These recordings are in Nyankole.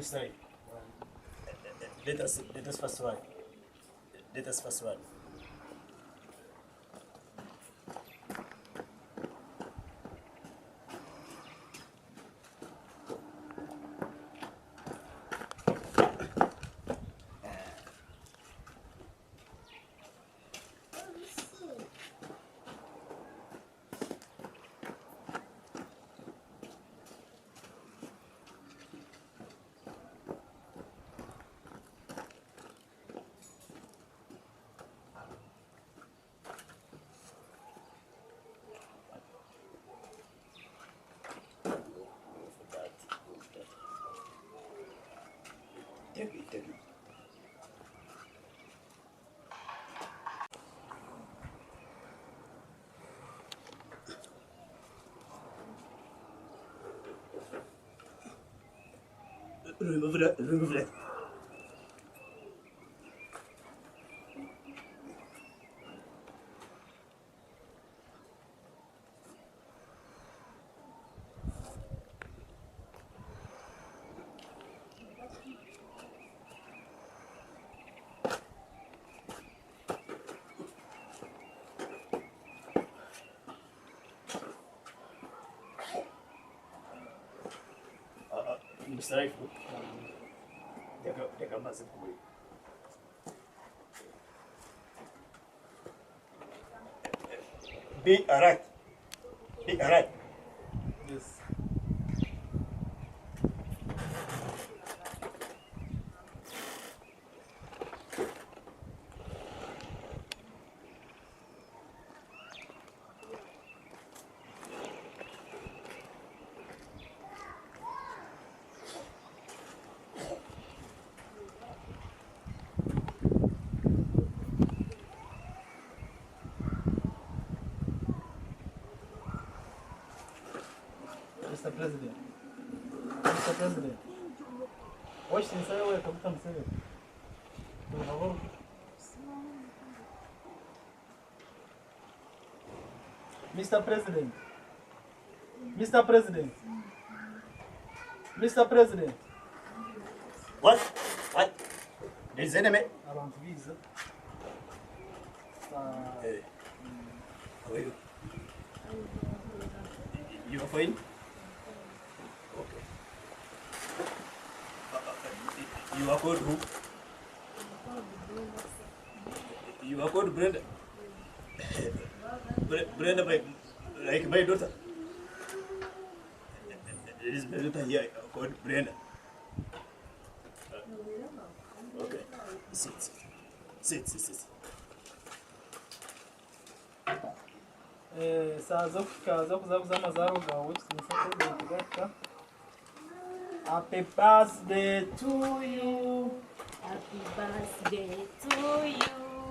Mr. Ray, let us first one. Let us first one. Take it, take it. Remove that, remove that. Mr. Rifle. Reka amazi kuwe. Be alert. Be alert. Yes. Mr. President. Mr. President. Washington Yoweri Kaguta Museveni. Mr. President. Mr. President. Mr. President. What? What? There is enemy. Abantu biza. Hey. How are you? You are fine? Okay. You are called who? You are called Brenda. Brenda, like my daughter. There is my daughter here called Brenda. Okay. Sit. Sit, sit, sit. Saa z'okuhika z'okuzaguza amazaarwa gaawe ekitiinisa President gahika. Happy birthday to you. Happy birthday to you.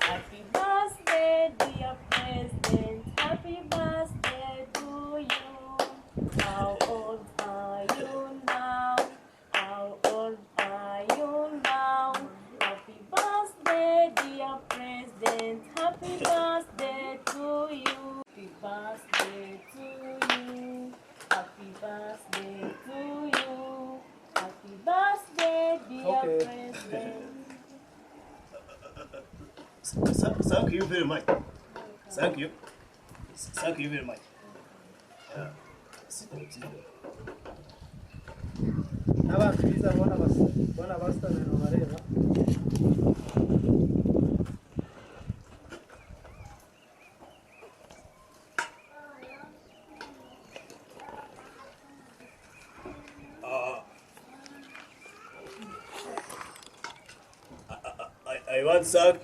Happy birthday, dear President. Happy birthday to you. How old are you now? How old are you now? Happy birthday, dear President. Happy birthday to you. Happy birthday to you. Happy birthday to you. Happy birthday, dear Okay. President. Thank you very much. Thank you. Thank you very much. Yeah. Sit down, sit down. N'abantu biza boona basitamire nibareeba. I want to thank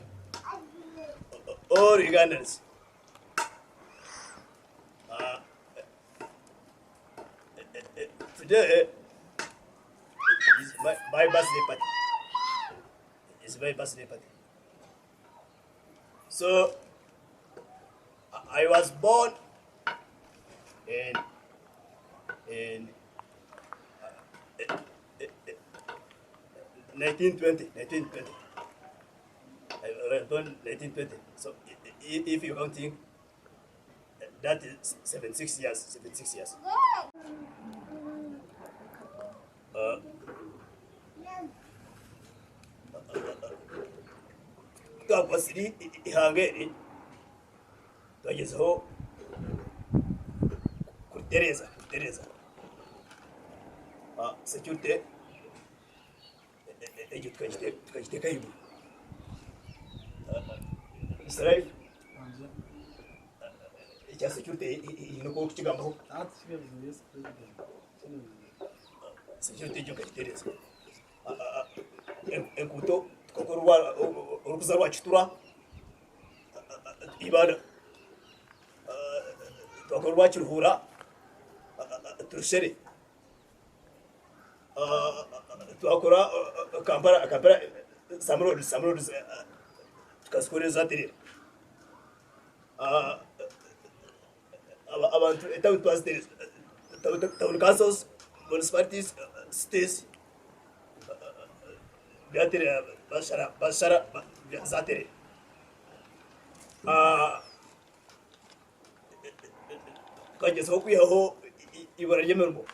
all Ugandans. Today is my birthday party. It's my birthday party. So I was born in 1920. 1920. I was born 1920. So if you counting, that is 76 years. 76 years. Twakwasire eihanga eri twagyezaho kuritereeza kuritereeza. Security egyo tukagiteeka ahaiguru. Mister ekya security haine oku orikukigambaho? Security egyo nkagitereeza. Enguuto tukakora orikuza Rwakitura, Ibanda, twakora orwa Kiruhura, Turushere, twakora Kampala, Kampala some roads, some roads tukazikora ezaterera. Abantu etawuni twazitereza, town councils, municipalities, cities byaterera bashara bashara zaterera. Tukagyezaho kwihaho ibura ry'emirimo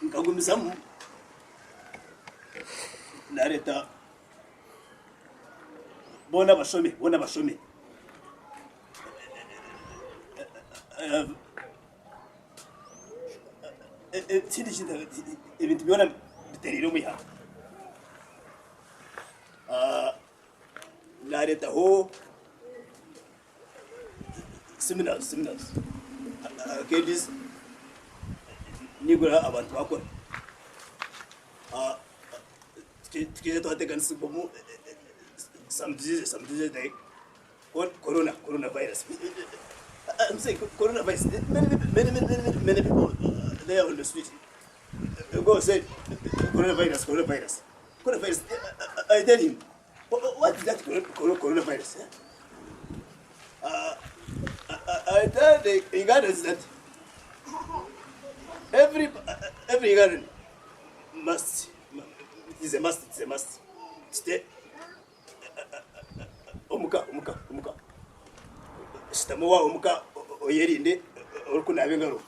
nkagumizamu nareeta boona bashome boona bashome. Ekindi kintu ebintu byona bitereire omu ihanga. Nareetaho seminars seminars arcades nibura abantu bakora. Tukaija twateganisibwamu some diseases some diseases like corona corona virus. I'm saying corona virus many many many many people there on the street go say corona virus corona virus corona virus. I tell him what is that corona virus? I tell the Ugandans that every every Ugandan must it is a must it is a must stay omuka omuka omuka shutama owaawe omuka oyerinde orikunaaba engaro.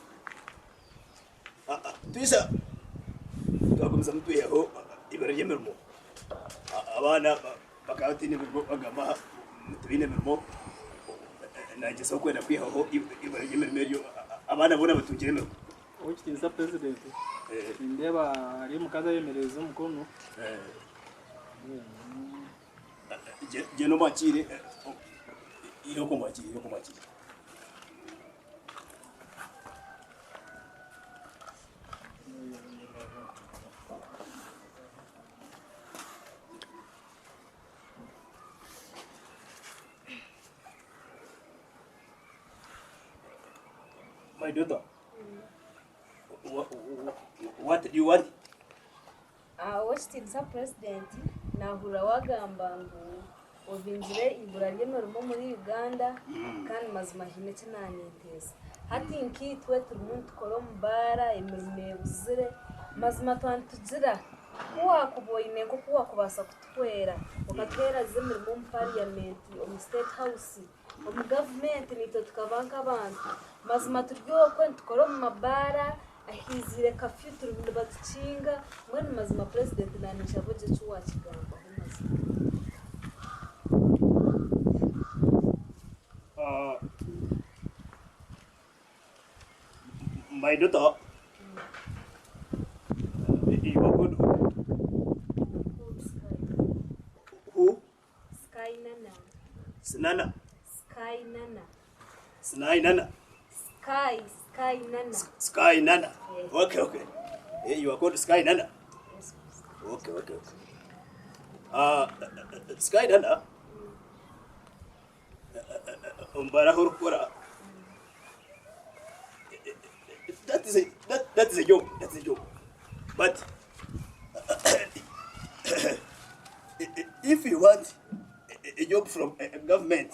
Twija twagumizamu twihaho ibara ry'emirimo. Abaana bakaba bataine mirimo bagamba ngu tibaine mirimo, nagyezaho kwenda kwihaho ibara ry'emirimo eryo abaana boona batungire emirimo. Owekitiinisa Purezidenti, nindeeba hariyo omukazi ayemereize omukono. Gyenda omwakiire, irooko omwakiire, irooko omwakiire. My daughter, what do you want? Owekitiinisa Purezidenti, naahurira waagamba ngu obingire eibura ry'emirimo omuri Uganda kandi mazima haine eki naanyenteeza. Hati nkaitwe turimu nitukora omu baara emirimo ebuzire, mazima twaba nitugira ku waakuba oine nk'oku waakubaasa kutuhwera okatuheereza emirimo omu pariyamenti, omu state house, omu gavumenti naitwe tukaba nk'abantu. Mazima turi okwe nitukora omu mabaara, Ahiizire kafyu turimu nibatukinga mbwenu mazima purezidenti naninshaba ogye eki wakigambaho mazima. My daughter, you are good. Who? Sky Nana. Sinana. Sky Nana. Sinai Nana. Sky, Sky Nana. Sky Nana. Yes. Okay, okay. Hey, you are called Sky Nana. Yes. Okay, okay, okay. Sky Nana. Ombaraho orikukora. That is a that, that is a job. That's a job. But if you want a job from a government,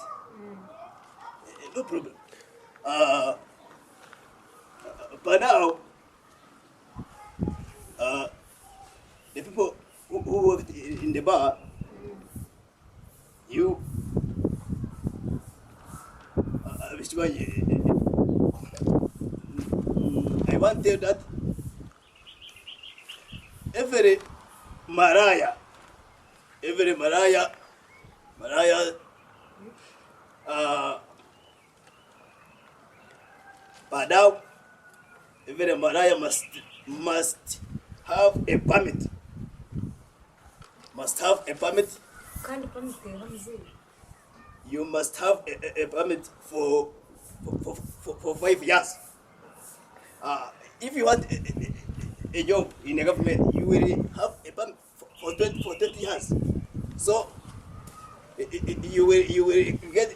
no problem. But now, the people who worked in the bar, you, I want to tell that every maraya Every maraya maraya uh, Padao, every maraya must must have a permit. Must have a permit. Kandi permit eha muzeeyi? You must have a, a, a permit for for, for, for 5 years. If you want a job in the government, you will have a permit for 20 years. So you will get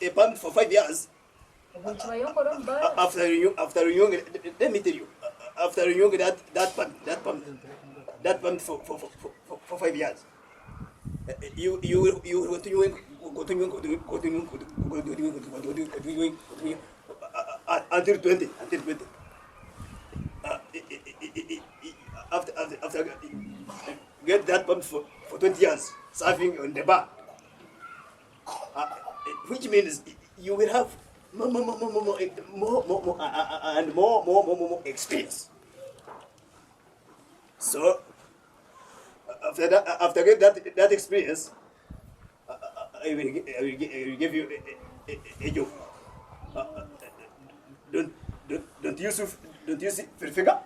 a permit for 5 years. Obwo nikibayongora omu baara. After renewing, let me tell you, after renewing that permit for 5 years, you will continuing continuing continuing continuing continuing continuing continuing continuing until 20 until 20. After get that permit for 20 years serving on the bar, which means you will have more, more, more, more, more, more, more, more, and more, more, more, more, more experience. So after that, after get that experience, I will give you a job. Don't use figure.